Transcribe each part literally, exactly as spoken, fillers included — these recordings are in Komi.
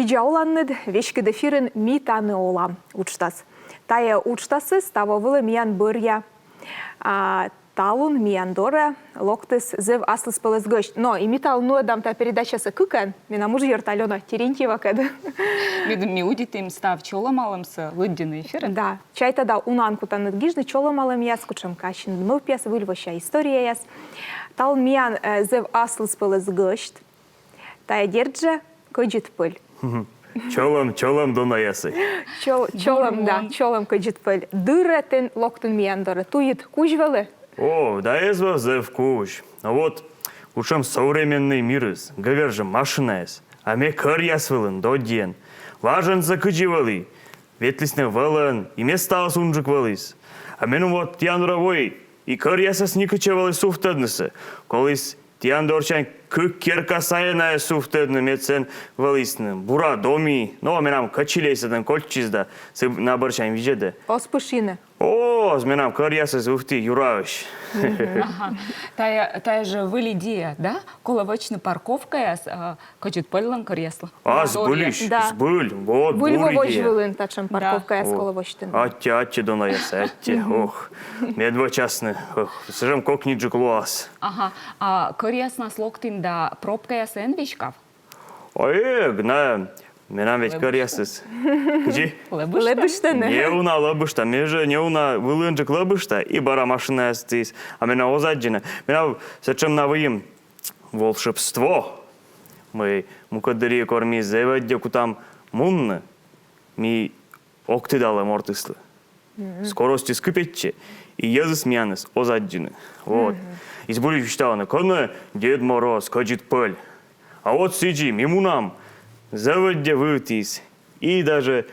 Видза оланныд, веськыд эфирын «Ми тані олам» уджтас. Тайӧ уджтасыс таво вылӧ миян бӧръя. А талун миян дорӧ локтіс зэв аслыспӧлӧс гӧсьт. Но и ми талун нуӧдам тайӧ передачасӧ кыкӧн, менам уджъёрт Алёна Терентьевакӧд. Медым ми удитім став чолӧмалӧмсӧ лыддьыны эфирын. Да, чайта да, унаӧн кутанныд гижны чолӧмалӧмъяс, кутшӧмкӧ ассьыныд мӧвпъяс, Выль вося историяяс. Талун миян э, зэв аслыспӧлӧс гӧсьт. Тайӧ, дерт жӧ, Кӧдзыд Пӧль. Чолӧм, чолӧм, донаясӧй. Чол-, чолӧм, да, чолӧм, Кӧдзыд Пӧль. Дыр-ӧ тэн локтін миян дорӧ? Туйыд кузь вӧлі? О, да эз вӧв зэв кузь. Но вот, кутшӧм современнӧй мирыс, гӧгӧр жӧ машинаяс. А ме кӧръяс вылын, доддьӧн. Важӧнсӧ кыдзи вӧлі. Ветлісны вӧлӧн, и местаыс унджык вӧліс. А меным вот тіян дорӧ вои, и кӧръясӧс некытчӧ вӧлі сувтӧднысӧ. Коліс тіян дорсянь кык керка сайӧ найӧс сувтӧдны, мед сэн вӧлісны бура домыс. Но менам кӧчильӧй сэтӧн кольччис да, сы на бӧрсянь видзӧдӧ. Оз пышйыны? Оз, менам кӧръясыс вывті юраысь. Ага. Тайӧ, тайӧ жӧ выль идея, да? Колӧ вӧчны парковкаяс, а, Кӧдзыд Пӧльлӧн кӧръяслы. А, збыльысь, да. Збыль, вот, Выль во водзвылын татшӧм парковкаяс колӧ восьтыны. Аттьӧ, аттьӧ, донаяс, аттьӧ. Ох, мед вӧчасны. Ох, сэтшӧм кокниджык лоас. Ага. А кӧръяснас локтін да пробкаяс эн веськав? Ой, эг, на, менам ведь кӧръясыс. Кыдзи? Лэбыштӧны. Неуна лэбышта, ме жӧ неуна вылынджык лэбышта, и бара машинаяс тіыс. А менам оз аддзыны. Менам сэтшӧм на выйым волшебство. Мый мукӧд дырйи, кор ми зэв ӧдйӧ кутам мунны, ми ог тыдалӧ мортыслы. Скоростьыс кыпӧдчӧ, и йӧзыс миянӧс оз аддзыны. Вот. И збыльысь висьталӧны, кӧні Дед Мороз, Кӧдзыд Пӧль. А вот сідзи ми мунам зэв ӧдйӧ вывтіыс. И даже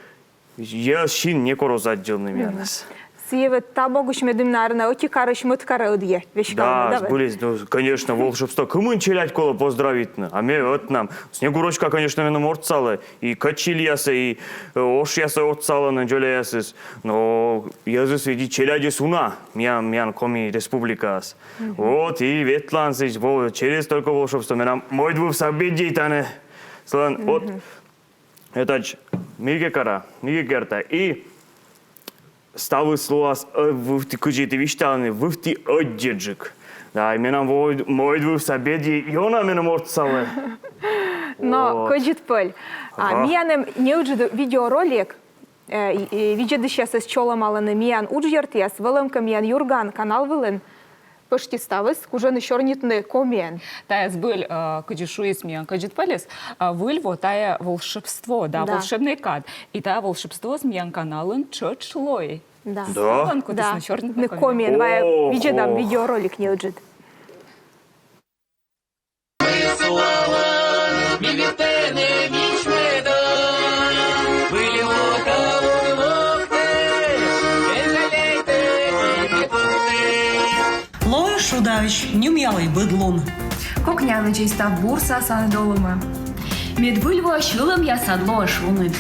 йӧз син некор оз аддзывны миянӧс. Сійӧ вот та могысь, медым, наверно, ӧти карысь мӧд карӧ ӧдйӧ веськавны, да, збыльысь, ну, конечно, волшебство. Кымын челядь колӧ поздравитны, а ме ӧтнам. Снегурочка, конечно, меным ортсалӧ, и кӧчильясӧ, и э, ошъясӧ ортсалӧны дзоляясыс. Но йӧзыс ведь и челядьыс уна, миян, миян Коми Республикаас. Вот, и ветлан сідз, вол-, через только волшебство. Менам мойдвывса бедьӧй тані. Сылӧн, вот, этадз мыйкӧ кара, мыйкӧ керта. И ставыс лоас, э, вывті, кыдзи ті висьталінныд, вывті ӧдйӧджык. Да, и менам вой-, мойдвывса бедьӧй ёна меным ортсалӧ. Но, вот. Кӧдзыд Пӧль. А, ага. Миян эм неыджыд видеоролик, э, и, и видзӧдысьясӧс чолӧмалӧны миян уджъёртъяс, вӧлӧмкӧ, миян «Юрган» канал вылын. Пӧшти ставыс, кужӧны сёрнитны комиӧн. Тайӧ збыль, э, кыдзи шуис миян Кӧдзыд Пӧльыс, э, Выль во — тайӧ волшебство, да, волшебнӧй кад. И тайӧ волшебствоыс миян каналын тшӧтш лои. Да. Да. Сылӧн кутісны сёрнитны комиӧн. Комиӧн. Вай видзӧдам видеоролик неыджыд. Лоӧй шудаӧсь, нюмъялӧй быд лун. Кокнялы чей став бурсӧ асаныд олӧмӧ. Мед Выль воысь ылӧмъясад лоӧ шоныд.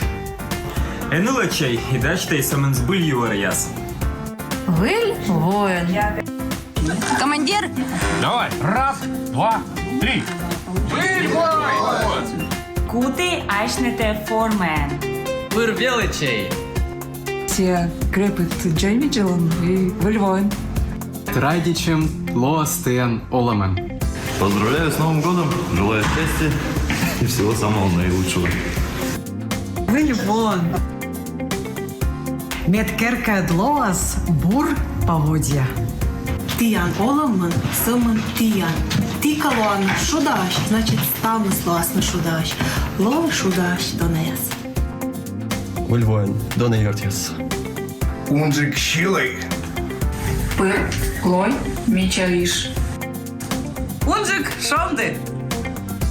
Эн ылӧдчӧй и дасьтӧй сӧмын збыль юӧръяс. Выль воӧн. Командир! Давай! Раз, два, три! Выль воӧн! Кутӧй асьнытӧ формаӧн. Пыр велӧдчӧй! Сійӧ крепыд дзоньвидзалун и Выль воӧн. Радейтчӧм лоас тіян олӧмын. Поздравляю с Новым годом! Желаю счастья и всего самого наилучшего. Выль воӧн! Мед керкаыд лоас бур поводдя. Тіян олӧмын сӧмын тіян. Ті кӧ лоанныд шудаӧсь, значит, ставныс лоасны шудаӧсь. Лоӧй шудаӧсь, донаяс. Выль воӧн, дона ёртъяс. Унджык сьылӧй. Пыр лой, мича виж. Унджык шонді.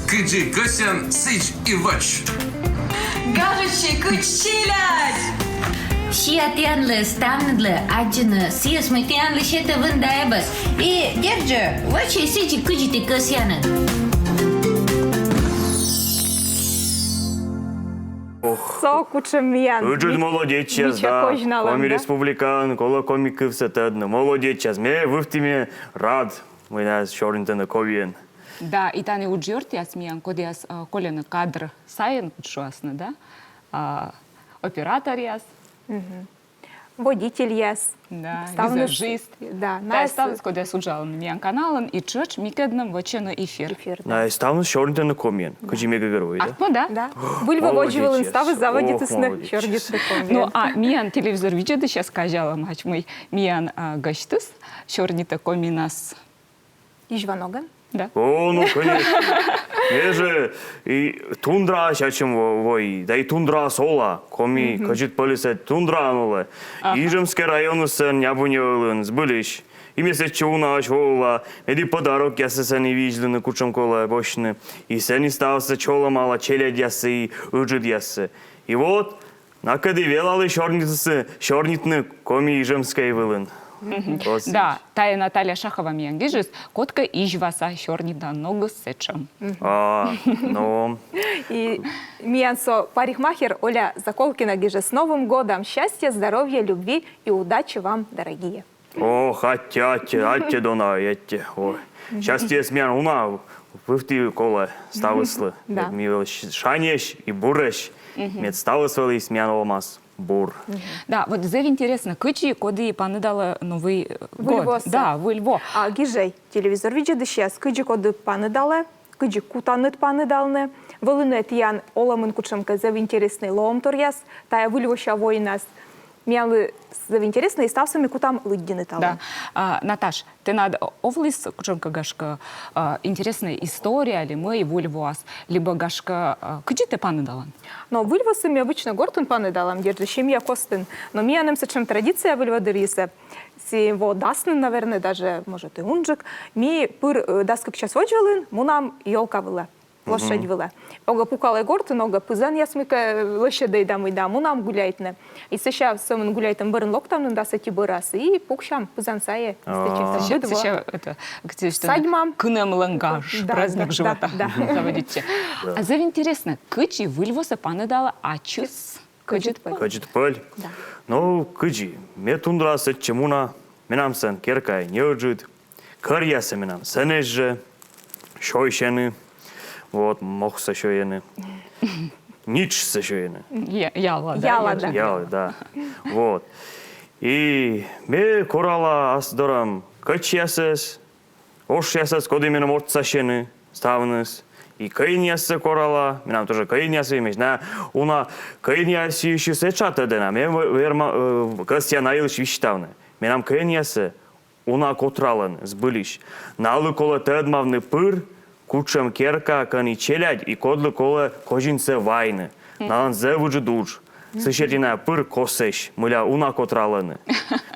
Кыдзи кӧсъян, сідз и вӧч. Гажӧдчӧй кыдз челядь! Сиа тіянлы, ставныдлы аддзыны сійӧс, мый тіянлы сетӧ вын да эбӧс. И, дерт жӧ, вӧчӧй сідзи, кыдзи ті кӧсъянныд. Со кутшӧм миян. Ыджыд ми-, молодечьяс, мича да, козьналӧн, Коми, да? Республикаын колӧ коми кывсӧ тӧдны. Молодечьяс. Ме вывті, ме рад, мый найӧ сёрнитӧны комиӧн. Да, и тані уджъёртъяс миян, кодъяс, э, колены кадр сайын, кыдз шуасны, да? А, операторъяс. Водительяс. Да, Ставныс. Визажист. Да, Тайӧ ставныс, кодъяс уджалӧны миян каналын, и тшӧтш микӧднӧм вӧчӧны эфир. Эфир, да. Найӧ ставныс сёрнитӧны комиӧн, кыдзи ме гӧгӧрвои, да? Артмӧ, да? Да. Выль во водзвыв вылын ставыс заводитісны сёрнитны комиӧн. Ну, а миян телевизор видзӧдысьяс казялӧмаӧсь, мый миян, а, гӧсьтыс сёрнитӧ комиӧн. Изьва ногӧн? Да. О, ну, конечно. Ме жӧ и тундраысь ачым во-, вои, да и тундраас ола. Коми кӧдзыд пӧльыс тундраын олӧ. Ижемскӧй районысӧн, Нябуньӧ вылын, збыльысь. И ме сэтчӧ унаысь вола, медым подарокъяссӧ сэні видзӧдлыны, кутшӧм колӧ босьтны. И сэні ставсӧ чолӧмала челядьяссӧ и ыджыдъяссӧ. И вот, накӧд и велалі сёрнитны, сёрнитны коми-ижемскӧй вылын. Вот. Да, тайӧ Наталья Шахова миян гижис, кодкӧ Изьваса сёрнитан ногыс сэтшӧм. А, ну. И миян со парикмахер Оля Заколкина гижис: «С Новым годом! Счастья, здоровья, любви и удачи вам, дорогие!» Ох, аттьӧ, аттьӧ, аттьӧ, дона аттьӧ. Ой. Счастьеыс миян уна вывті колӧ ставыслы. Да. Мед ми вӧлім шаньӧсь и бурӧсь. Мед ставыс вӧліс миян олӧмас бур. Да, вот зэв интереснӧ, кыдзи коді паныдалӧ Новый, э, год. Выль восӧ. Да, выль во. А гижӧй, телевизор видзӧдысьяс, кыдзи коді паныдалӧ, кыдзи кутанныд паныдалны, вӧліны-ӧ тіян олӧмын кутшӧмкӧ зэв интереснӧй лоӧмторъяс тайӧ выль вося войнас. Миянлы зэв интереснӧ, и ставсӧ ми кутам лыддьыны талун. Да. А, Наташ, тэнад овліс кутшӧмкӧ, гашкӧ, а, интереснӧй история ли мый выль воас, либӧ, гашкӧ, а, кыдзи тэ паныдалан? Но выль восӧ ми обычно гортын паныдалам, дерт жӧ, семья костын. Но миян эм сэтшӧм традиция выль во дырйисӧ. Сійӧ во дас нин, наверное, даже, может, и унджык. Ми пыр, э, дас кык час водзвылын мунам ёлка вылӧ, площадь вылӧ. Огӧ пукалӧй гортын, огӧ пызанъяс мыйкӧ лӧсьӧдӧй да мый да, мунам гуляйтны. И сэсся сӧмын гуляйтӧм бӧрын локтам нин дас ӧти бӧрас и пуксям пызан сайӧ. Сэтшӧм быд во. Сэсся это, где что, садьмам. Кынӧмлӧн гаж, да, праздник, да, живота. Да, да. Заводитчӧ. А зэв интереснӧ, кыдзи выль восӧ паныдалӧ ачыс Кӧдзыд Пӧль. Кӧдзыд Пӧль. Да. Ну, кыдзи, ме тундрас сэтчӧ муна, менам сэн керкаӧй неыджыд. Кӧръясӧ менам сэнӧсь жӧ, сёйсьӧны, вот, мохсӧ сёйӧны. Нитшсӧ сёйӧны. Я-, яла, да? Яла, да. Яла, да. Вот. И ме корала ас дорам кӧчьясӧс, ошъясӧс, коді меным отсасьӧны ставныс. И кӧинъяссӧ корала, менам тоже кӧинъяс эмӧсь. Найӧ уна кӧинъяс йылысь этша тӧдӧны, ме верма, э, кӧсъя на йылысь висьтавны. Менам кӧинъясӧс уна котралӧны, збыльысь. Налы колӧ тӧдмавны пыр, кутшӧм керка, кӧні челядь и кодлы колӧ козинсӧ вайны. Налӧн зэв ыджыд удж. Сы серти найӧ пыр косӧсь, мыля уна котралӧны.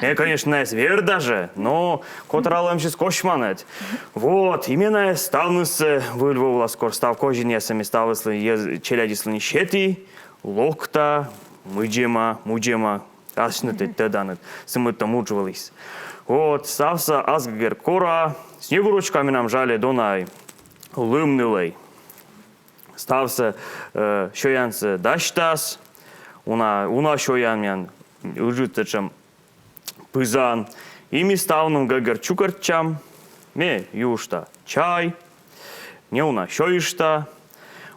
Ме, конечно, найӧс верда жӧ, но котралӧмсьыс косьманӧд. Вот, и ме найӧс ставнысӧ, э, выль во вылас кор став козинъяссӧ ме ставыслы, э, челядьыслы нин сеті, локта, мудзӧма, мудзӧма, асьныд тӧданныд, сымында удж вӧліс. Вот, ставсӧ ас гӧгӧр кора, Снегурочка менам, жаль, дона лымнылӧй. Ставсӧ, э, сёянсӧ дасьтас, уна, уна сёян миян, ыджыд сэтшӧм пызан. И ми ставным гӧгӧр чукӧртчам, ме юышта чай, неуна сёйышта.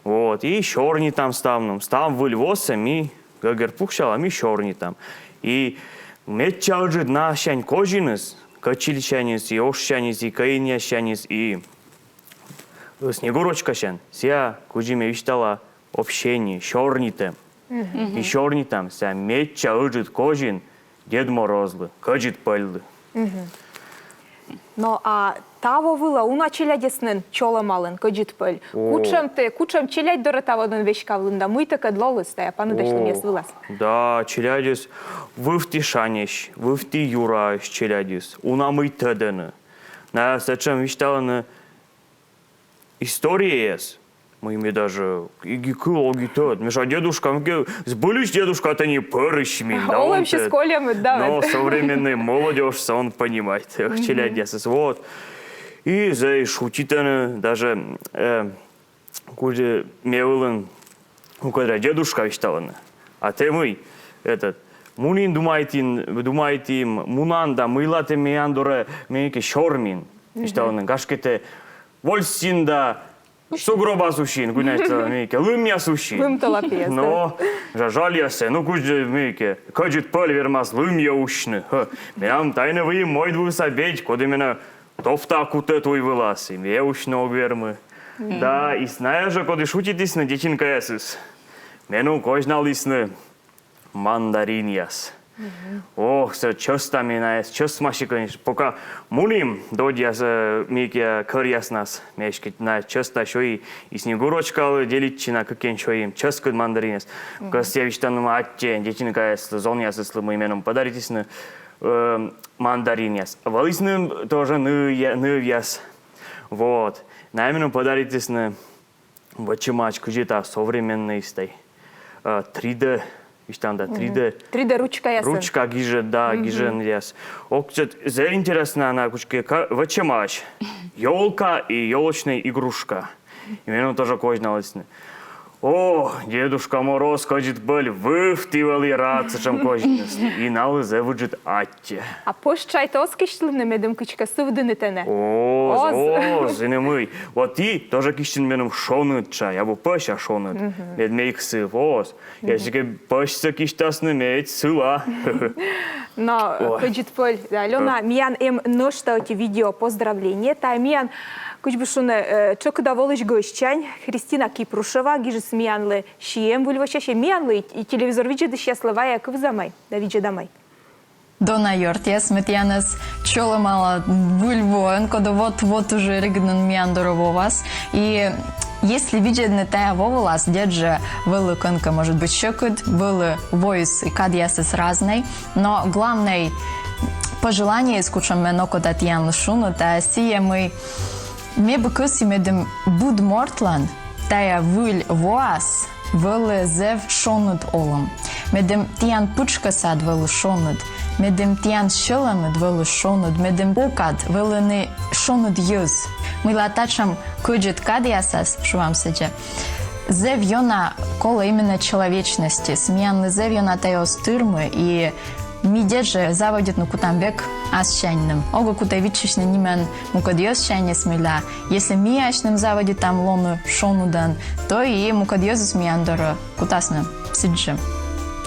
Вот, и сёрнитам ставным. Став выль восӧ ми гӧгӧр пуксялам и сёрнитам. И медся ыджыд насянь козиныс, кӧчильсяньыс, и ошсяньыс, и кӧинъяссяньыс, и Снегурочкасянь, сія, кыдзи ме висьтала, общение, сёрнитӧм. И сёрнитам, сія медся ыджыд козин Дед Морозлы, Кӧдзыд Пӧльлы. Но а таво вылӧ уна челядьӧс нин чолӧмалін Кӧдзыд Пӧль. О. Кутшӧм тэ, кутшӧм челядь дорӧ таво нин веськавлін да мый тэкӧд лоліс тайӧ паныдасьлӧмъяс вылас? Да, челядьыс вывті шаньӧсь, вывті юраӧсь челядьыс. Уна мый тӧдӧны. Найӧ сэтшӧм висьталӧны историяяс, мый ме даже ог и кыв, ог и тӧд. Мися, дедушка, мыйкӧ збыльысь дедушка, тэни пӧрысьмин. Да, олӧмсьыс кольӧмыд, да. Но современнӧй молодёжь, со он понимает, челядьясыс, вот. И зэй шутитӧны, даже, э, кыдзи ме вылын кодкӧ дедушка висьталӧны. А тэ мый, этот, мунін, думайтін, думайтін, мунан да, мыйла тэ миян дорӧ, мыйкӧ сёрмин. Висьталӧны, гашкӧ тэ вольсин да сугробъяс усин, куд найӧс, мыйкӧ, лымъяс усин. Лымтӧлапъяс, да. Но, жа-, жальясӧ, ну, кыдзи, мыйкӧ, кӧдзыд пӧль вермас лымйӧ усьны. Хӧ, менам тайӧ выйым мойд вывса бедь, коді менӧ товта кутӧ туй вылас, и ме усьны ог вермы. Да, и найӧ жӧ, коді шутитісны, детинкаясыс, меным козьналісны мандаринъяс. Ох, сійӧ чӧста ме найӧс, чӧсмаси, конечно. Пока мунім додьяс, э, мыйкӧ кӧръяснас, ме эськӧ найӧс чӧста сёйи, и Снегурочкалы делитчи на, кыкӧн сёйим чӧскыд мандаринъяс. Кӧсъя висьтавны аттьӧ детинкаяслы, зонъясыслы, мый меным подаритісны, э, мандаринъяс. Вӧлісны тоже ныв-, нывъяс. Вот. Найӧ меным подаритісны, вӧчӧмаӧсь кыдзи та современнӧй истӧй. Э, три дэ, висьтан да, три дэ. Три дэ ручкаясӧн. Ручка гижӧ, да, гижӧмъяс. Ок, сэтшӧм зэв интереснӧ, найӧ кутшӧмкӧ ка-, вӧчӧмаӧсь. Ёлка и ёлочная игрушка. И меным тоже козьналісны. О, Дедушка Мороз, Кӧдзыд Пӧль, вывті вӧлі рад сэтшӧм козинъясӧс. И налы зэв ыджыд аттьӧ. А пӧсь чайтӧ оз кисьтлыны, медым кыдзкӧ сывдыны тэнӧ? Оз, оз, и нӧ мый. Вот и тоже кисьтін меным шоныд чай, абу пӧсь, а шоныд. Мед ме ог сыв, оз. Если кӧ пӧсьсӧ кисьтасны, ме ӧд сыла. Но, Кӧдзыд Пӧль, да, Алёна, миян эм нӧшта ӧти видео поздравление. Тайӧ миян, кыдз бы шуны, э, тшӧкыда волысь гӧсьтсянь, Христина Кипрушева, гижис миянлы сиӧм выльвося, миянлы и, и телевизор видзӧдысьяслы вайӧ кывзамӧй да видзӧдамӧй. Дона ёртъяс, ме тіянӧс чолӧмала Выль воӧн, коді вот-вот уже регыд нин миян дорӧ воас. И если видзӧдны тайӧ во вылас, дерт жӧ, вӧлі кӧнкӧ, может быть, сьӧкыд, вӧлі воыс и кадъясыс разнӧй. Но главнӧй пожеланиеыс, кутшӧм ме окота тіянлы шуны, тайӧ сійӧ, мый ме бы кӧсйи, медым быд мортлӧн тайӧ Выль воас вӧлі зэв шоныд олӧм. Медым тіян пытшкӧсад вӧлі шоныд. Медым тіян сьӧлӧмыд вӧлі шоныд. Медым бокад вӧліны шоныд йӧз. Мыйла татшӧм кӧдзыд кадъясас, шуам сідзи, зэв ёна колӧ именно человечностьыс. Миянлы зэв ёна тайӧ оз тырмы, и ми дерт жӧ заводитны кутам век асьсяньным. Ог кутӧй виччысьны нимӧн мукӧд йӧзсяньыс, мыйла, если ми асьным заводитам лоны шонудӧн, то и мукӧд йӧзыс миян дорӧ кутасны сідзи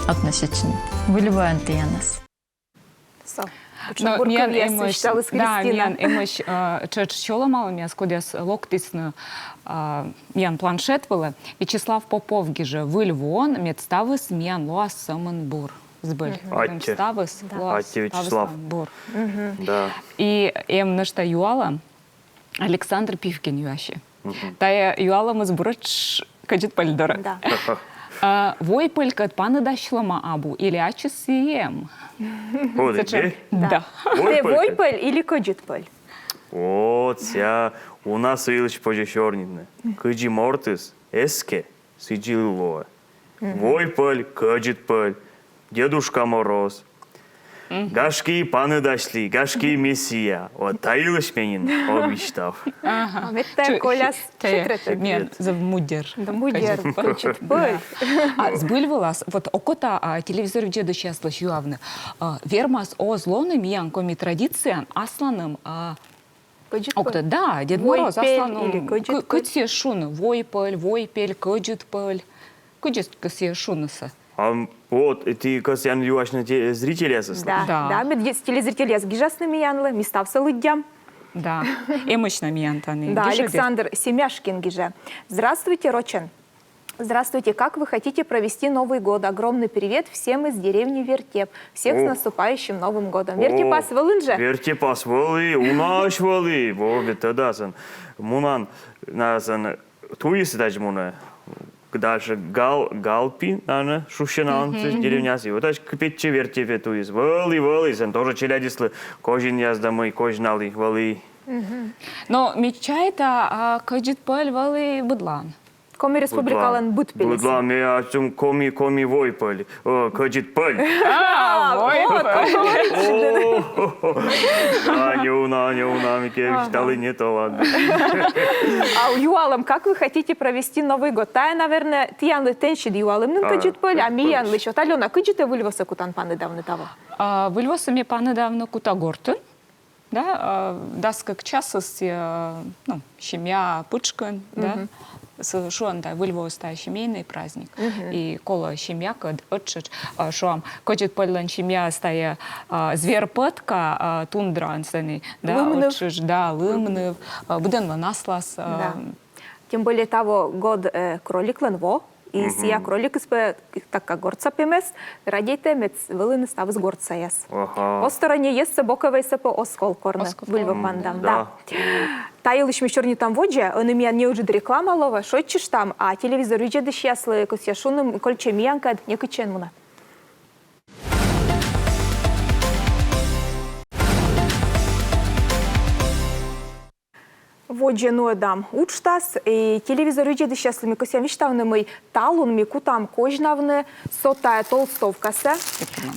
относитчыны. Выль воӧн тіянӧс. Со. Но миян эмӧсь, да, миян эмӧсь, э, тшӧтш чолӧмалӧмъяс, кодъяс локтісны, э, миян планшет вылӧ. Вячеслав Попов гижӧ: «Выль воӧн мед ставыс миян лоас сӧмын бур». Збыль. Аттьӧ. Ставыс лоас, аттьӧ, Вячеслав, ставыс бур. Да. И эм нӧшта юалӧм. Александр Пивкин юасьӧ. Тайӧ юалӧмыс буретш Кӧдзыд Пӧль дорӧ. Да. А, Вой пӧлькӧд паныдасьлӧма абу или ачыс и эм? Сэтшӧм. Да. Тэ Вой пӧль или Кӧдзыд Пӧль? Вот сійӧ уна сы йылысь позьӧ сёрнитны. Кыдзи мортыс эскӧ, сідзи и лоӧ. Вой пӧль, Кӧдзыд Пӧль, Дедушка Мороз. Гашкӧ и паныдасьлі, гашкӧ и мессия. Вот та йылысь ме нин ог висьтав. Ага. А мед тайӧ коляс секрет. Мед зэв мудер. Да, мудер, Кӧдзыд Пӧль. А збыль вылас, вот окота, а, телевизор видзӧдысьяслысь юавны. А, вермас оз лоны миян коми традицияын асланым, а, Кӧдзыд Пӧль. Ог тӧд, да, Дед Мороз асланым. Кыдз сійӧс шуны? Вой пӧль, Вой пӧль, Кӧдзыд Пӧль. Кыдз сійӧс шунысӧ? А вот, ті кӧсъянныд юасьны те-, зрительясыслы? Да, да, мед телезрительяс гижасны миянлы, ми ставсӧ лыддям. Да, эмӧсь на миян тані. Да, Александр Семяшкин гижӧ. Здравствуйте, рочӧн. Здравствуйте, как вы хотите провести Новый год? Огромный привет всем из деревни Вертеп. Всех с наступающим Новым годом. Вертепас вӧлін жӧ? Вертепас вӧлі, унаысь вӧлі. Во, ведь тогда сэн. Мунан, на сэн, туйыс тадз мунӧ. Дальше Гал-, Галпи, наверное, шусьӧ налӧн деревняыс. И вот тадз кыпӧдчӧ Вертепӧ туйыс. Вӧлі, вӧлі, сэн тоже челядьыслы козинъяс да мый козьналі, вӧлі. Но ме чайта, а, Кӧдзыд Пӧль вӧлі быдлаын. Коми Республикалӧн быд пельӧсын. Быдлаын, ме ачым коми, коми Вой пӧль. О, Кӧдзыд Пӧль. А, Вой пӧль. О, да, неуна, неуна, ме кӧ висьталі, не то ладно. А юалӧм, как вы хотите провести Новый год? Тайӧ, наверное, тіянлы тэнсьыд юалӧм нин, Кӧдзыд Пӧль, а миянлы ещё. Алёна, кыдзи тэ Выль восӧ кутан паныдавны таво? А, Выль восӧ ме паныдавны кута гортын. Да, а, дас кык часыс, э, ну, семья пытшкын, да. С-, шуӧны, да, Выль воыс тайӧ семейный праздник. И колӧ семьякӧд ӧттшӧтш, а, шуам, Кӧдзыд Пӧльлӧн семьяыс тайӧ, а, зверопӧтка, а, тундраын сэні, да, ӧттшӧтш, да, лым ныв, а, быдӧнлӧн аслас, а, да. Тем более таво год, э, кроликлӧн во, и сійӧ кроликыс пӧ, так как гортса пемӧс, радейтӧ, мед вӧліны ставыс гортсаяс. Ага. Посторонньӧйӧс боковӧйсӧ пӧ оз ков корны. Оз ков корны. Выль во паныдам, да. Да. Та йылысь ми сёрнитам водзӧ, ӧні миян неыджыд реклама лоӧ, шойччыштам, а телевизор видзӧдысьяслы кӧсъя шуны, кольччӧй миянкӧд, некытчӧ эн мунӧй. Водзӧ нуӧдам уджтас, и телевизор видзӧдысьяслы ми кӧсъям висьтавны, мый талун ми кутам козьнавны со тайӧ толстовкасӧ.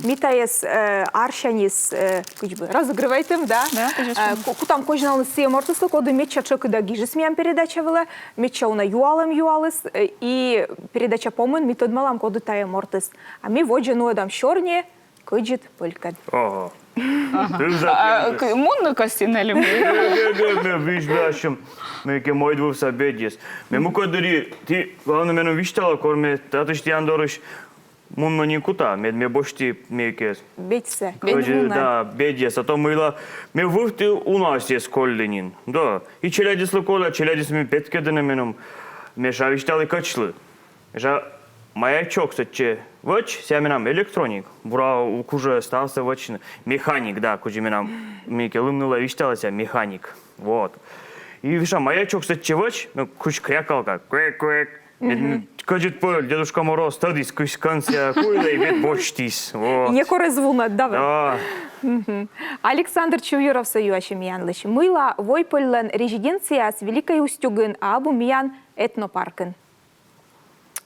Ми тайӧс, э, арсяньыс, э, кыдз бы, разыгрывайтім, да? Да, конечно. Э, ку-, кутам козьнавны сійӧ мортыслы, коді медся тшӧкыда гижис миян передача вылӧ, медся уна юалӧм юаліс, э, и передача помын ми тӧдмалам, коді тайӧ мортыс. А ми водзӧ нуӧдам сёрни Кӧдзыд Пӧлькӧд. Ага. Ага. А, к-, мунны кӧсйин али мый? Ме, ме, ме, ме вижу, в общем, ме кӧ мойд вывса бедьӧс. Ме мукӧд дырйи, ті, главнӧй, меным висьталӧй, кор ме татысь тіян дорысь мунны нин кута, мед ме босьті мыйкӧ. Бедьсӧ. Кӧдзыд, да, бедьӧс. А то мыйла, ме вывті уна сійӧс коллі нин. Да. И челядьыслы коля, челядьыс ме петкӧдӧны меным. Ме ша висьталі кӧчлы. Жӧ маячок сэтчӧ вӧч, сійӧ менам электроник, бура у-, кужӧ ставсӧ вӧчны. Механик, да, кыдзи менам мыйкӧ лым нылӧ висьталӧ, сійӧ механик. Вот. И вешта маячок сэтчӧ вӧч, ну, кыдз крякалка, куэк-куэк. Мгм. Кӧдзыд Пӧль, Дедушка Мороз, тӧдіс, кысь кӧн сійӧ куйлӧ, и мед босьтіс. Вот. Некор эз вунӧд, да? Да. Мгм. Александр Чувьюровсӧ юасьӧ миянлысь. Мыйла Вой Пӧльлӧн резиденцияыс Великӧй Устюгын, а абу миян этнопаркын?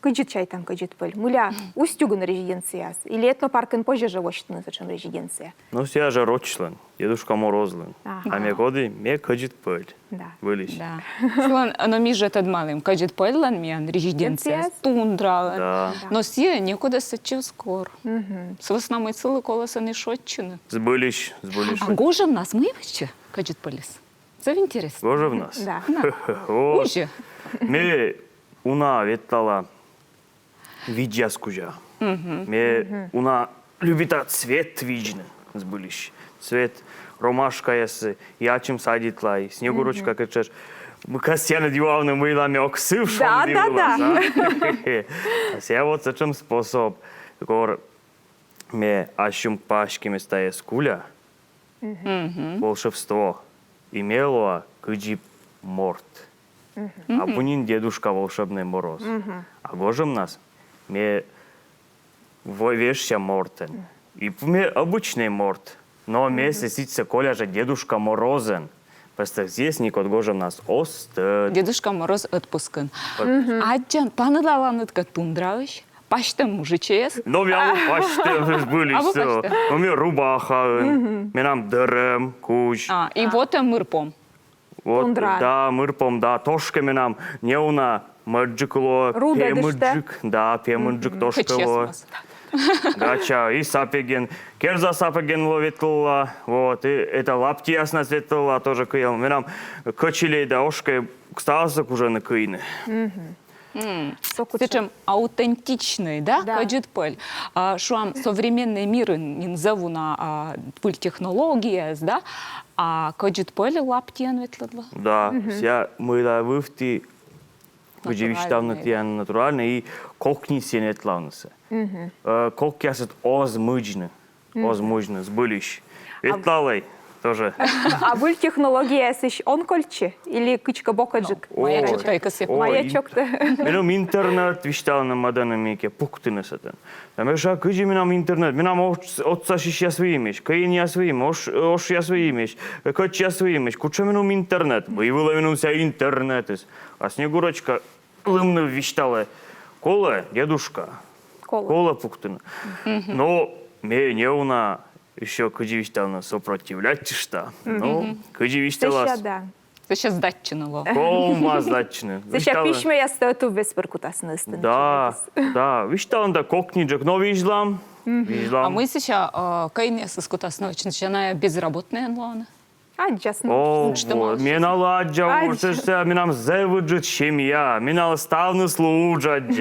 Кыдзи чайтан, Кӧдзыд Пӧль? Мыйла Устюгын резиденцияыс? Или этнопаркын позьӧ жӧ восьтыны сэтшӧм резиденция? Ну, сійӧ жӧ рочлӧн, Дедушка Морозлӧн. Ага. А ме коді, ме Кӧдзыд Пӧль. Да. Выльысь. Да. Сылӧн, но ми жӧ тӧдмалім, Кӧдзыд Пӧльлӧн миян резиденцияыс тундралӧн. Да. Но сійӧ некодӧс сэтчӧ оз кор. Мгм. Сы вӧсна мый сылы колӧ сэні шойччыны. Збыльысь, збыльысь. А гожӧмнас мый вӧчӧ Кӧдзыд Пӧльыс? Зэв интереснӧ. Гожӧмнас? Да. О. Кузя. Ме уна ветлала видзьяс кузя. Мгм. Ме уна любита цвет видзны, збыльысь. Цвет, ромашкаяс, ачым садитла, и Снегурочка кытшӧ. Ме кӧсъя юавны, мыйла ме ог сыв шонді вылас, да? А сійӧ вот сэтшӧм способ. Кор ме ассьым паськӧмӧс тайӧс куля, волшебство. И ме лоа кыдзи морт. Абу нин Дедушка Волшебный Мороз. А гожӧмнас ме во-, вежся мортӧн. И п-, ме обычный морт. Но ме сэтчӧ коля жӧ Дедушка Морозӧн. Просто здесь некод гожӧмнас оз тӧд. Дедушка Мороз отпускын. Аддзан, паныдаланныд кӧ тундраысь, пасьтӧм мужичӧйӧс. Но ме абу пасьтӧм, збыльысь. Абу пасьтӧм. Но ме рубахаын, менам дӧрӧм кузь. А, и вотӧ мырпом. Вот, тундра. Да, мырпом, да, тошкӧ менам неуна мӧдджык лоӧ, пемыдджык, да, пемыдджык тошкӧ лоӧ. Гача, и сапӧгӧн, керза сапӧгӧн лоӧ ветлыла, вот, и это лаптияснас ветлыла, тоже кыйӧм. Менам кӧчильӧй да ошкӧй ставсӧ кужӧны кыйны. Сэтшӧм аутентичнӧй, да, Кӧдзыд Пӧль. А, шуам, современнӧй мирын нин зэв уна, а, выль технологияяс, да, а Кӧдзыд Пӧль лаптиӧн ветлӧдлӧ. Да, сійӧ мыйла вывті, кыдзи висьтавны, тіян натуральнӧй, и кокни сійӧн ветлавнысӧ. Э, кокъясыд оз мыдзны. Оз мыдзны, збыльысь. Ветлалӧй тоже. А выль технологияясысь он кольччы? Или кыдзкӧ бокӧджык? Ой, маячок тайӧ кӧсъя. Ой, маячок ин-, тайӧ. Меным интернет висьталӧны, мӧдӧны мыйкӧ пуктыны сэтӧн. Да ме шуа, кыдзи менам интернет? Менам ос-, отсасьысьяс выйимӧсь, кӧинъяс выйимӧсь, ош-, ошъяс выйимӧсь, кӧчьяс выйимӧсь. Кутшӧм меным интернет? Мый вылӧ меным сійӧ интернетыс? А Снегурочка лым ныв висьталӧ: колӧ, дедушка. Колӧ. Колӧ пуктыны. Но ме неуна ещё, кыдзи висьталны, сопротивляйтчышта. Но кыдзи висьталас. Сэсся, да. Сэсся сдаччыны лоӧ. Ковмас сдаччыны. Сэсся письмӧястӧ ӧтуввез пыр кутасны ыстыны. Да, да. Висьталан да кокниджык, но визьлам. Визьлам. А мый сэсся, а, кӧинъясыс кутасны вӧчны, сэсся найӧ безработнӧйӧн лоӧны? Аддзасны. О, Что вот. молодцы. Меналы аддза Аддза. уджтыштса, менам зэв ыджыд семья, меналы ставныс лоӧ удждӧдз.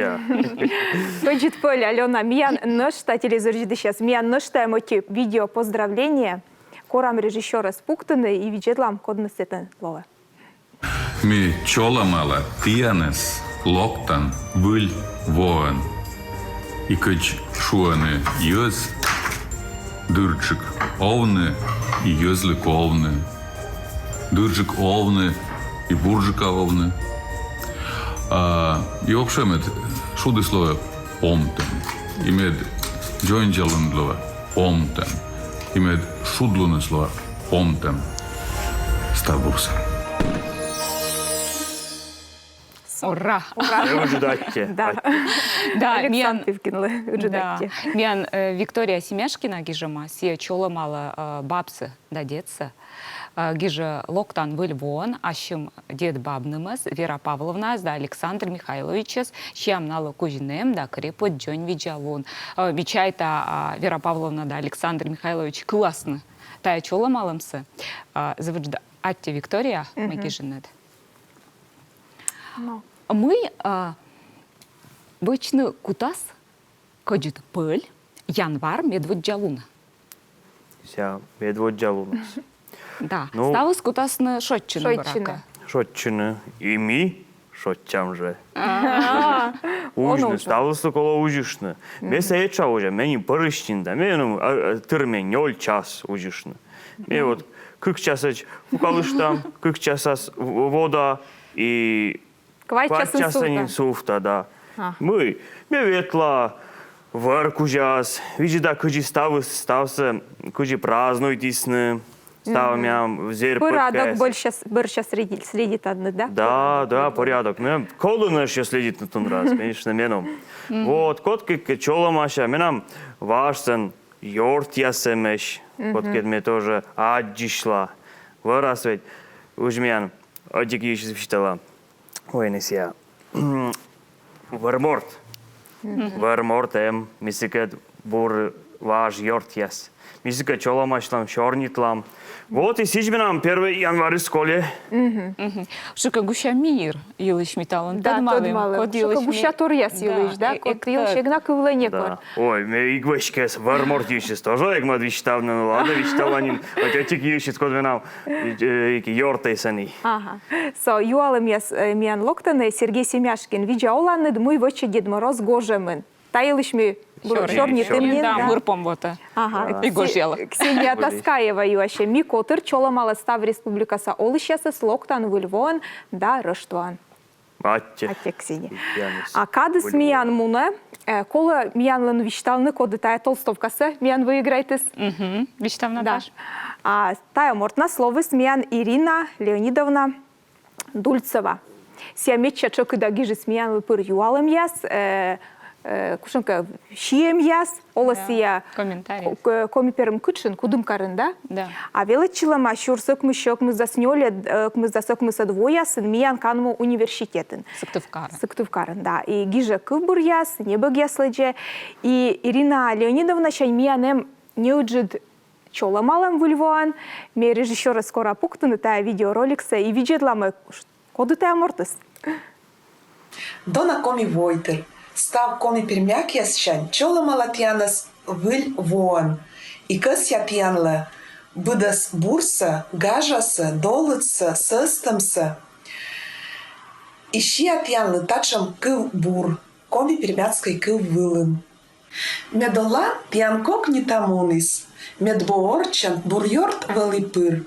Пӧдзыд пӧль, Алёна, миян нӧшта телевизор видзӧдысьяс, миян нӧшта эм ӧти видео поздравление. Корам режиссёрӧс пуктыны и видзӧдлам, кодныс сэтӧн лоӧ. Ми чолӧмала тіянӧс локтан Выль воӧн. И кыдз шуӧны йӧз, дырджык овны и йӧзлы ковны. Дырджык овны и бурджыка овны. А, и вообще мед шудыс лоӧ помтӧм. И мед дзоньвидзалун лоӧ помтӧм. И мед шудлуныс лоӧ помтӧм. Став бурсӧ. Ура! Ура! Удждӧдз. Да. Да, Александр миян, Пивкинлы да, удждӧдз. Миян э, Виктория Семяшкина гижӧма, сійӧ чолӧмалӧ э, бабсӧ да дедсӧ. Э, гижӧ: локтан Выль воӧн, ассьым дед-бабнымӧс, Вера Павловнаӧс да Александр Михайловичӧс, сиам налы кузь нэм да крепыд дзоньвидзалун. Э, ме чайта, а, Вера Павловна да Александр Михайлович кыласны тайӧ чолӧмалӧмсӧ. Э, зэв ыджыд аттьӧ, Виктория, мый гижинныд. Ну. Мый э, вӧчны кутас Кӧдзыд пӧль январь медводдза лунӧ. Сэсся медводдза лунас. Да. Ну. Ставыс кутасны шойччыны, Шойччыны. буракӧ. Шойччыны. И ми шойччам жӧ. Он Узьны, уже. ставыслы колӧ узьыштны. Ме сійӧс этша узя, ме нин пӧрысь нин да. Ме, ну, а, а, тырме нёль час узьыштны. Ме вот кык часӧдз пукалыштам, кык часас в-, вода и Квайт квайт часын часын сувта. Сувта, да. А. Мый, ме ветла вӧр кузяс, видзӧда, кыдзи ставыс, ставсӧ, кыдзи празднуйтісны, став миян зверь-пӧткаяс. Порядок бӧрся, бӧрся следи-, следитанныд, да? Да, да, порядок. Ме колӧ нӧшта следитны тундрас, конечно, меным. Вот, кодкӧ кӧ чолӧмася, менам важсӧн ёртъяс эмӧсь, кодкӧд ме тоже аддзысьла. Вӧрас ведь, уж миян, ӧтик йывсьыс висьтала. Ой, не сія. Вӧр морт. Вӧр морт эм, ми сыкӧд бур важ ёртъяс. Ми сыкӧд чолӧмасьлам, сёрнитлам. Вот и сідз менам первой январыс колі. Шуӧ кӧ, гуся мир йылысь ми талун. Да, Тӧдмалім, тӧдмалім. код Шуӧ кӧ, йылысь ми- гуся торъяс Да, йылысь, да, э-, код эктӧ- йылысь эг на кывлы некор. Да. Ой, ме эг веськӧ вӧр морт йывсьыс тоже эг мӧд висьтавны, ну ладно, висьтала нин. Ӧтик йывсьыс, код менам, э, эг ёртӧй сэні. Ага. Со, юалӧмъяс, э, миян локтӧны. Сергей Семяшкин: видза оланныд, мый вӧчӧ Дед Мороз гожӧмын. Та йылысь ми бур-, Сёрни. сёрнитім нин, Да, да. мырпом вотӧ. Ага. И гожъялӧ. Ксения Таскаева юасьӧ: ми котыр чолӧмалӧ став республикаса олысьясӧс локтан Выль воӧн да Рӧштвоӧн. Аттьӧ. Аттьӧ, Ксения. Яныс. А кадыс Выль миян мунӧ, э, колӧ миянлы висьтавны, коді тайӧ толстовкасӧ миян выиграйтіс. Мгм. Висьтав, Да. Наташ. А тайӧ мортнас лоис миян Ирина Леонидовна Дульцева. Сія медся тшӧкыда гижис миянлы пыр юалӧмъяс, э, э, кутшӧмкӧ сиӧмъяс, олӧ сія. Комментарий. Ко-, ко-, Коми Перым кытшын, Кудымкарын, да? Да. А велӧдчылӧма сюрс ӧкмыссё ӧкмысдас нёль, э, ӧкмысдас ӧкмысӧд воясын миян канму университетын. Сыктывкарын. Сыктывкарын, да. И гижӧ кывбуръяс, небӧгъяс лэдзӧ. И Ирина Леонидовнасянь миян эм неыджыд чолӧмалӧм Выль воӧн. Ме режиссёрӧс кора пуктыны тайӧ видеороликсӧ и видзӧдлам, э, коді тайӧ мортыс. Дона коми войтыр, став коми-пермякъяссянь чолӧмала тіянӧс Выль воӧн. И кӧсъя тіянлы быдӧс бурсӧ, гажасӧ, долыдсӧ, сӧстӧмсӧ. И сиа тіянлы татшӧм кывбур коми-пермяцкӧй кыв вылын. Мед олан тіян кокнитамуныс, мед во орччӧн бур ёрт вӧлі пыр.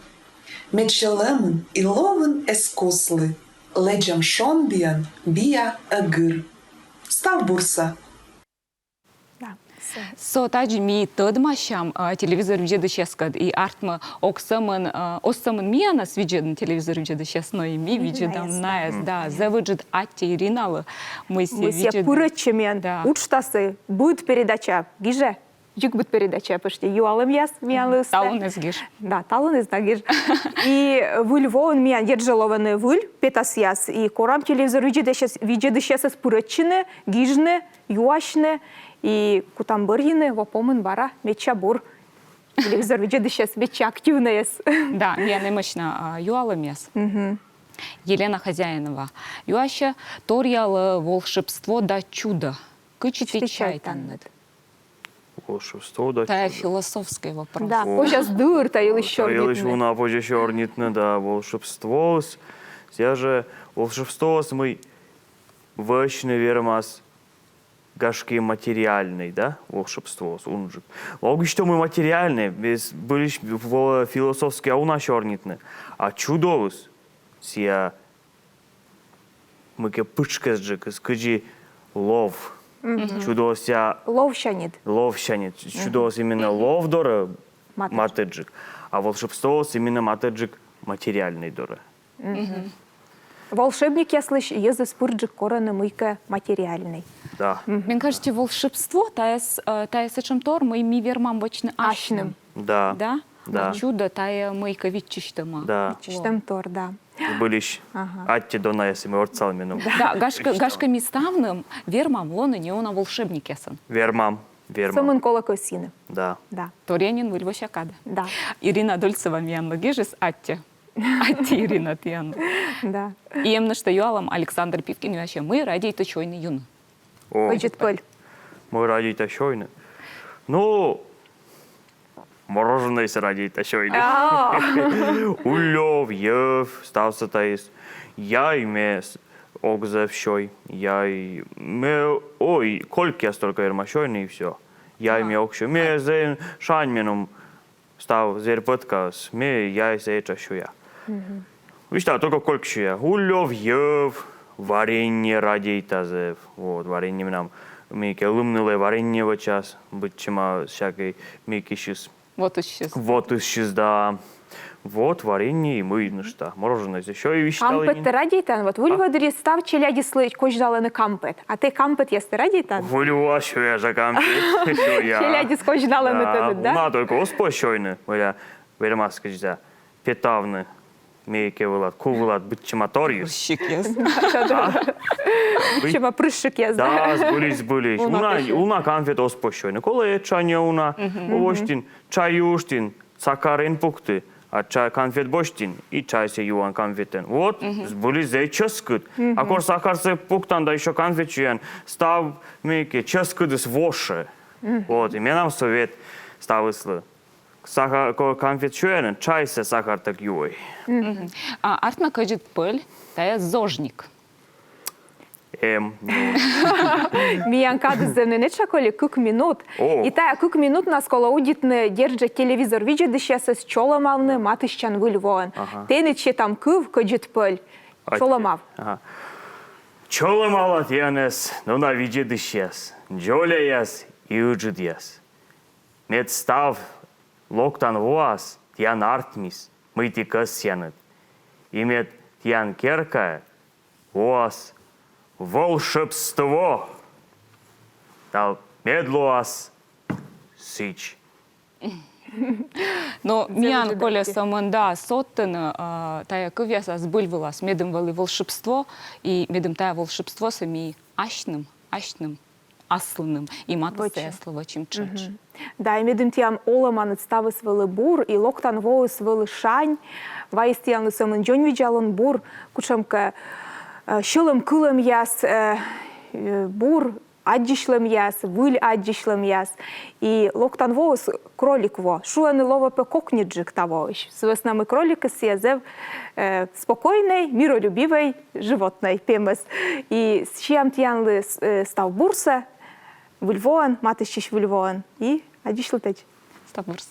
Мед сьӧлӧмын и ловын эз куслы, лэдзӧм шондіӧн биа ӧгыр. Став бурсӧ. Да. Со тадзи ми тӧдмасям, а, телевизор видзӧдысьяскӧд, и артмӧ, ог сӧмын, а, оз сӧмын миянӧс видзӧдны телевизор видзӧдысьяс, но и ми видзӧдам найӧс. Да, зэв ыджыд аттьӧ Ириналы, мый сія видзӧдӧ. Мый сія пырӧдчӧ миян уджтасӧ, быд передача гижӧ. Дзик быд передача пӧшти юалӧмъяс миянлы ыстӧ. Талун эз гиж. Да, талун эз на гиж. И Выль воын миян дерт жӧ лоӧны выль петасъяс, и корам телевизор видзӧдысьяс-, видзӧдысьясӧс пырӧдчыны, гижны, юасьны, и кутам бӧрйыны во помын бара медся бур. Телевизор видзӧдысьяс медся активнӧйяс. Да, миян эмӧсь на а, юалӧмъяс. Елена Хозяинова юасьӧ: торъялӧ волшебство да чудо. Кыдзи ті чайтанныд? Волшебство да Тая чудо. Философский вопрос. Да, позяс дыр та йылысь Та йылысь сёрнитны. Уна позьӧ сёрнитны, да, волшебствоыс. Сія жӧ волшебствоыс, мый вӧчны вермас, гашкӧ, материальнӧй, да, волшебствоыс, унджык. Логично, мый материальнӧй, весь збыльысь во-, философскӧя уна сёрнитны. А чудоыс, сія мыйкӧ пытшкӧсджык, кыдзи лов. Чудоыс сія Ловсяньыд. Ловсяньыд. Чудоыс именно лов дорӧ Матӧдз. матӧджык. А волшебствоыс именно матӧджык материальнӧй дорӧ. Волшебникъяслысь йӧзыс пырджык корӧны мыйкӧ материальнӧй. Да. Мен кажется, волшебство тая с- э, тая сэтшӧм тор, мый ми вермам вӧчны асьным. Асьным. Да. Да? Да. А чудо тая мыйкӧ виччысьтӧма. Да. Чистӧм тор, да. Збыльысь. Ага. Аттьӧ, дона, если мый ортсалін меным. Да, гашкӧ, гашкӧ, ми ставным вермам лоны неуна волшебникъясӧн. Вермам. Вермам. Сӧмын колӧ кӧсйыны. Да. Да. Торйӧн нин выль восякад. Да. Ирина Дольцева миянлы гижис аттьӧ. Аттьӧ, Ирина, тіянлы. Да. И эм нӧшта юалӧм. Александр Пивкин юасьӧ: мый радейта сёйны-юны? О, Кӧдзыд пӧль. мый радейта сёйны? Ну, мороженӧйсӧ радейта сёйны. А, Уль лёв, йӧв, ставсӧ тайӧс. Яй ме с- ог зэв сёй. Яй ме, ой, колькъяс только верма сёйны и всё. Яй ме ог сёй. Ме зэв шань меным став зверь-пӧткаыс. Ме яйсӧ этша сёя. Висьтала, только кольк сёя. Уль лёв, йӧв, варенье радейта зэв. Вот, варенье менам. Мыйкӧ лымнылӧ варенье вӧчас, быдсяма всякӧй мыйкӧсьыс. Вотыссьыс. Вотыссьыс, да. Вот, варенье и мый нӧшта. Мороженӧйсӧ сёй, висьтала. кампеттӧ радейтан, вот выль во дырйи став челядьыслы козьналӧны кампет. А тэ кампетъястӧ радейтан? Выль воас сёя жӧ кампет. Сёя. Челядьыс козьналӧны Да, тэныд, да? Уна только оз позь сёйны, мыля вермас кыдз да петавны мыйкӧ вылад, ку вылад быдсяма торйыс. Прыщикъяс. Сьӧма прыщикъяс, да? Да, збыльысь, збыльысь. Уна Уна, кӧсйӧ. Уна кампет оз позь сёйны. Колӧ этша неуна, овощтін, чай юыштін, сакар эн пукты, а чай, кампет босьтін и чайсӧ юан кампетӧн. Вот, збыльысь зэв чӧскыд. А кор сакарсӧ пуктан да ещё кампет сёян, став мыйкӧ чӧскыдыс вошӧ. Вот, и менам совет ставыслы. Сахар, ко-, кампет сёянын, чайсӧ сахартӧг юӧй. А артмӧ, кӧдзыд пӧль тая зожник? Эм. Ну. Миян кадыс зэв нин этша, колӧ кык минут. О. И тая кык минутнас колӧ удитны, дерт жӧ, телевизор видзӧдысьясӧс чолӧмавны матыстчан Выль воӧн. Тэныд сетам кыв, кӧдзыд пӧль. Чолӧмав. Ага. Чолӧмала тіянӧс, дона видзӧдысьяс, дзоляяс и ыджыдъяс. Мед став локтан воас тіян артмис, мый ті кӧсъянныд. И мед тіян керкаӧ воас волшебство. Да мед лоас сідз. Но миян колӧ сӧмын да содтыны, а, тая кывъясас збыль вылас, медым вӧлі волшебство, и медым тая волшебствосӧ ми асьным, асьным аслыным и матыссаяслы вӧчим тшӧтш. Да, и медым тіян олӧманыд ставыс вӧлі бур, и локтан воыс вӧлі шань, вайис тіянлы сӧмын дзоньвидзалун, бур кутшӧмкӧ э, сьӧлӧм кылӧмъяс, э, э, бур аддзысьлӧмъяс, выль аддзысьлӧмъяс. И локтан воыс кролик во. Шуӧны, лоӧ пӧ кокньыдджык та воысь. Сы вӧсна мый кроликыс сія зэв, э, спокойнӧй, миролюбивӧй животнӧй, пемӧс. И сиам тіянлы с- э, став бурсӧ Выль воӧн, матыстчысь Выль воӧн. И аддзысьлытӧдз. Став бурсӧ.